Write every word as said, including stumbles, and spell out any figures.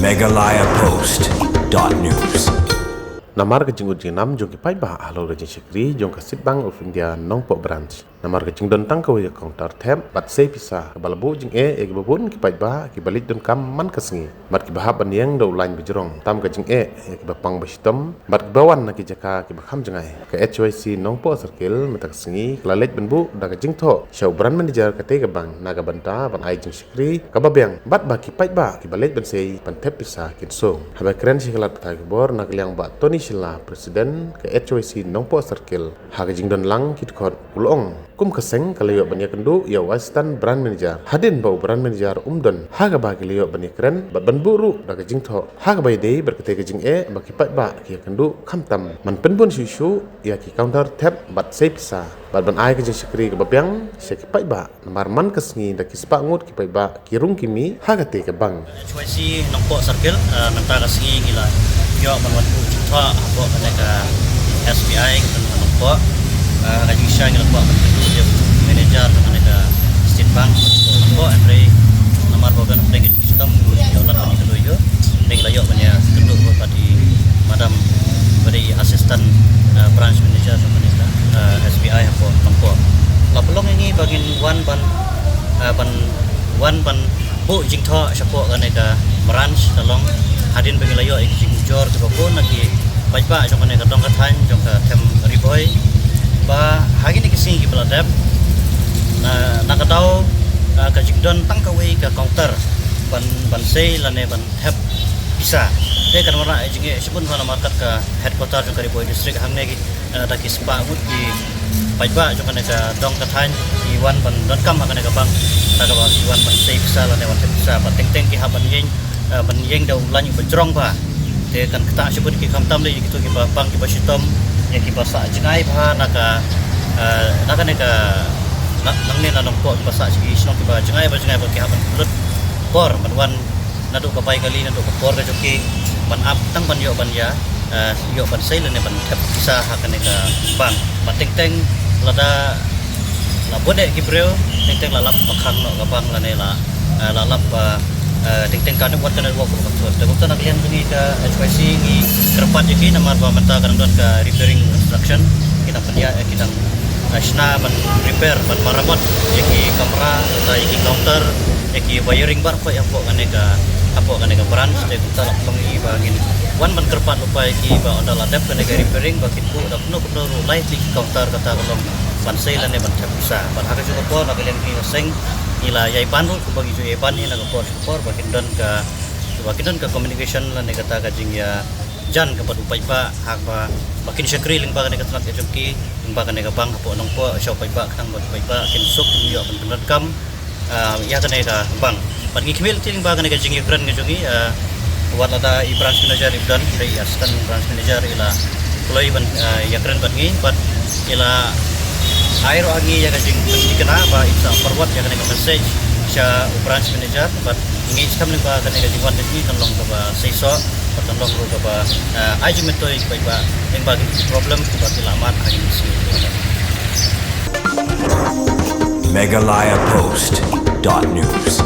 Meghalaya Post dot news. Namar ka jingud jingnam jong ki paidbah halor ka jingshakri jong ka State Bank of India Nongpoh Branch, namar ka jingdon tang kawei ka counter thep bad sei pisa, kaba la buh jingeh ïa kiba bun ki paidbah kiba leit donkam man ka sngi, bad kiba hap ban ïeng da u lain bajrong, tam ka jingeh ïa kiba pang bashitom bad kiba wan na ki jaka kiba kham jngai. Ka H Y C Nongpoh Circle mynta ka sngi ka la leit ban buh da ka jingthoh sha u branch manager katei ka bank na ka bynta ban ai jingshakri kaba biang bad ba ki paidbah kiba leit ban sei ban thep pisa kin song. Haba kren sha ki lad pathai khubor na ka liang Bah Tony Shylla, President ka H Y C Nongpoh Circle, ha ka jingdon lang ki dkhot, u la ong kum ka seng ka la ïoh ban ïakynduh ïa u Assistant Branch Manager hadien ba u Branch Manager um don, ha kaba ki la ïoh ban ïakren bad ban buh ruh da ka jingthoh ha kaba ïadei bad katei ka jingeh ba ki paidbah ki ïakynduh, khamtam ban pynbun shuh shuh ïa ki counter thep bad sei pisa bad ban ai ka jingshakri kaba biang sha ki paidbah, namar man ka sngi da ki spah ngut ki paidbah ki rung ki mih ha katei ka bank. H Y C Nongpoh Circle, eh, mynta ka sngi ngi la ïoh ban wan buh jingthoh hapoh kane ka S B I ka Nongpoh. Eh, ka jingshai ngi la kwah ban kynduh ïa u manager jong kane ka State Bank Nongpoh, hynrei namar ba ka pdeng ka jingshitom ngi ïoh lad ban ïakynduh ïa u. Ngi la ïoh ban ïakynduh bad i madam, bad i assistant, eh, branch manager jong kane ka, eh, S B I hapoh Nongpoh. La pynlong ïa ngi ba ngin wan ban, eh, ban wan ban buh jingthoh shapoh kane ka branch, ka long hadien ba ngi la ïoh ïa ki jingujor kiba bun na ki paidbah jong kane ka dong ka thaiñ jong ka them Ri Bhoi, ba ha kine ki sngi kiba la dep, na, na ka daw, ah, ka jingdon tang kawei ka counter ban, ban sei lane ban thep pisa. Te kan wanrah ïa ka jingeh shibun bha namar kat ka headquarter jong ka Ri Bhoi District hangne ki, eh, da ki spah ngut ki paidbah jong kane ka dong ka thaiñ ki wan ban donkam ha kane ka bank, da kaba ki wan ban sei pisa lane wan thep pisa, ba teng teng ki hap ban ïeng, eh, ban ïeng da u lain uba jrong bha. Te kan ktah shibun ki, khamtam lei ïa kito kiba pang kiba shitom, ïa kiba sah jngai bha na ka, eh, na kane ka, na, nangne na Nongpoh, kiba sah sha ki shnong kiba jngai ba jngai ba ki hap ban pynlut por ban wan naduh ka bai kali, naduh ka por ka jong ki, ban ap tang ban ïoh ban ïa, eh, ïoh ban sei lane ban thep pisa ha kane ka bank. Ba teng teng lada la bun eh ki briew, teng teng la lap ba khang noh ka bank lane la, eh, la lap ba, eh, teng teng ka network, ka network ka ba thot. Te kumta na ka liang jong ngi ka H Y C ngi kyrpad ïa ki namar ba mynta ka dang don ka repairing construction, ki dang pynïaid, eh, ki dang, eh, shna ban repair, ban maramot ïa ki kamra, ïa ki counter, ïa ki wiring baroh hapoh kane ka, hapoh kane ka branch. Te kumta la pynlong ïa ngi ba ngin wan ban kyrpad lypa ïa ki ba ynda la dep kane ka repairing ba kin buh da kumno kumno ruh lai tylli ki counter kata ka long ban sei lane ban thep pisa. Bad ha kajuh ka por na ka liang jong ngi ka seng ngi la ïai ban ruh kumba ngi ju ïai ban hi na ka por sha ka por ba kin don ka, ba kin don ka communication lane kata ka jingïajan ka bad u paidbah, ha kaba ba kin shakri lyngba kane ka tnat ka jong ki, lyngba kane ka bank hapoh Nongpoh sha u paidbah, khnang ba u paidbah kin suk, kin ïoh ban pyndonkam, ah, ïa kane ka bank. Bad ngi khmih lynti lyngba kane ka jingïakren ka jong ngi, ah, wat lada i branch manager i don, i assistant branch manager i la kloi ban, ah, ïakren bad ngi, bad i la ai ruh ha ngi ïa ka jingpynthikna ba in sa forward ïa kane ka message sha u branch manager, bad ngi skhem lyngba kane ka jingwan ka jong ngi kan long kaba seisoh, bad kan long ruh kaba, ah, ai jingmyntoi ïa ki paidbah lyngba kine ki problem kiba ki la mad ha kine ki sngi. Meghalaya Post dot news.